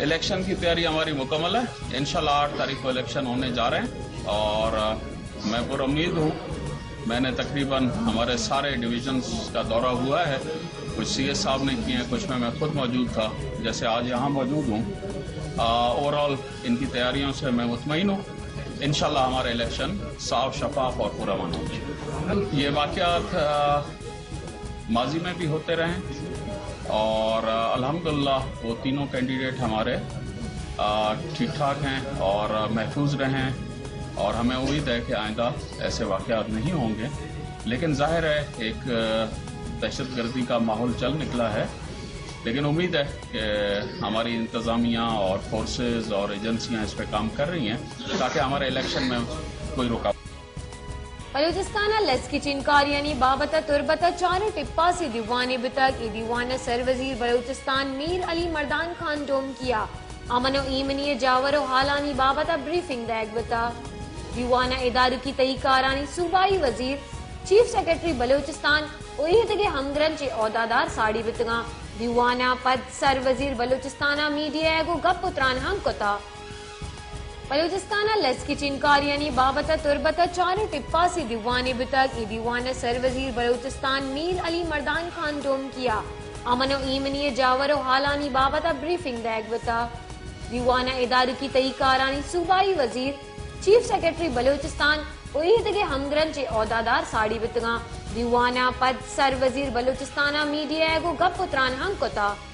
الیکشن کی تیاری ہماری مکمل ہے۔ انشاءاللہ آٹھ تاریخ کو الیکشن ہونے جا رہے ہیں اور میں پر امید ہوں۔ میں نے تقریباً ہمارے سارے ڈویژنز کا دورہ ہوا ہے۔ کچھ سی ایس صاحب نے کیے ہیں، کچھ میں میں خود موجود تھا، جیسے آج یہاں موجود ہوں۔ اوور آل ان کی تیاریوں سے میں مطمئن ہوں۔ انشاءاللہ ہمارا الیکشن صاف، شفاف اور پرامن ہوگا۔ یہ واقعات ماضی میں بھی ہوتے رہے ہیں اور الحمدللہ وہ تینوں کینڈیڈیٹ ہمارے ٹھیک ٹھاک ہیں اور محفوظ رہے ہیں اور ہمیں امید ہے کہ آئندہ ایسے واقعات نہیں ہوں گے۔ لیکن ظاہر ہے ایک دہشت گردی کا ماحول چل نکلا ہے، لیکن امید ہے کہ ہماری انتظامیہ اور فورسز اور ایجنسیاں اس پہ کام کر رہی ہیں تاکہ ہمارے الیکشن میں کوئی رکاوٹ بلوچستان ء لس گچین کاریانی بابت ء تربت ء چار ء ٹپاسی دیوانے بوتگ۔ اے دیوان ء سر وزیر بلوچستان میر علی مردان خان ڈومکی ء امن ء ایمنی ء جاور ء حالانی بابت ء بریفنگ دئیگ بوتگ۔ دیوان ء ادارکی تہی کارانی صوبائی وزیر، چیف سیکرٹری بلوچستان ء ایدگہ ہمگرنچیں عہدیدار ساڑی بوتگاں۔ دیوان ء پد سر وزیر بلوچستان ء میڈیا ء گوں گپ ء تران ہم کتگ۔ بلوچستان ء لس گچین کاریانی بابت ء تربت ء چار ء ٹپاسی دیوانے بوتگ۔ اے دیوان ء سر وزیر بلوچستان میر علی مردان خان ڈومکی ء امن ء ایمنی ء جاور ء حالانی بابت ء بریفنگ دئیگ بوتگ۔ دیوان ء ادارکی تہی کارانی صوبائی وزیر، چیف سیکرٹری بلوچستان ء ایدگہ ہمگرنچیں عہدیدار ساڑی بوتگاں۔ دیوان ء پد سر وزیر بلوچستان ء میڈیا ء گوں گپ ء تران ہم کتگ۔